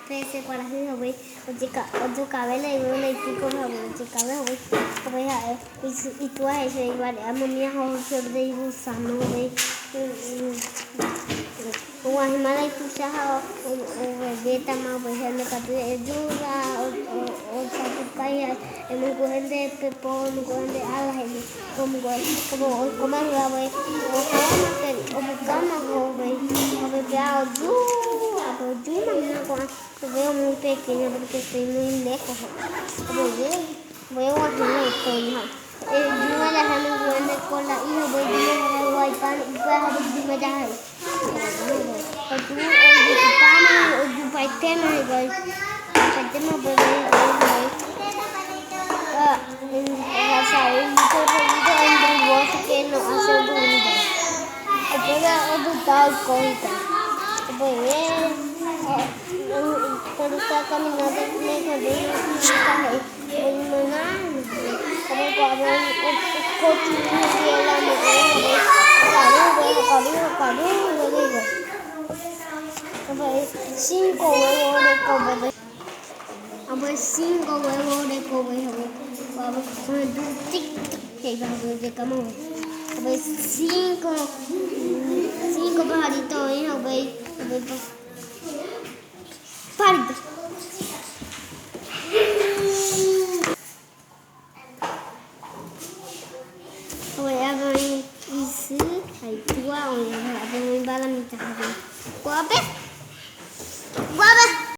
Pe kuarahy hague ojokave la yvy ndaipíko hague ojokave hague hague ha'e itúa he'i chupe ivare'a mamía ha oho peteĩ gusano hague og̃uahẽma la ituicha ha ovevétama upéicha ndaikatúi ejura osapukái ha emomby'e nde pepo emomby'e nde ala he'i oikóma hague ohóma opukáma oho upéi oju ojúma hína ko'ã Lo veo muy pequeño porque estoy muy lejos. Voy a guardar otoño. Yo la jame de cola y voy a guaypan y voy a me ya. Oju ojupama ojupaitema voy. Paitema voy voy voy. Un ruidoso que no hace ruido. Upéva opyta oiko hikuái. Upeve cuando estaba caminando me encontré una chiquita Cinco huevos de cobre. Cinco huevos de cobre. Cinco, cinco pajaritos.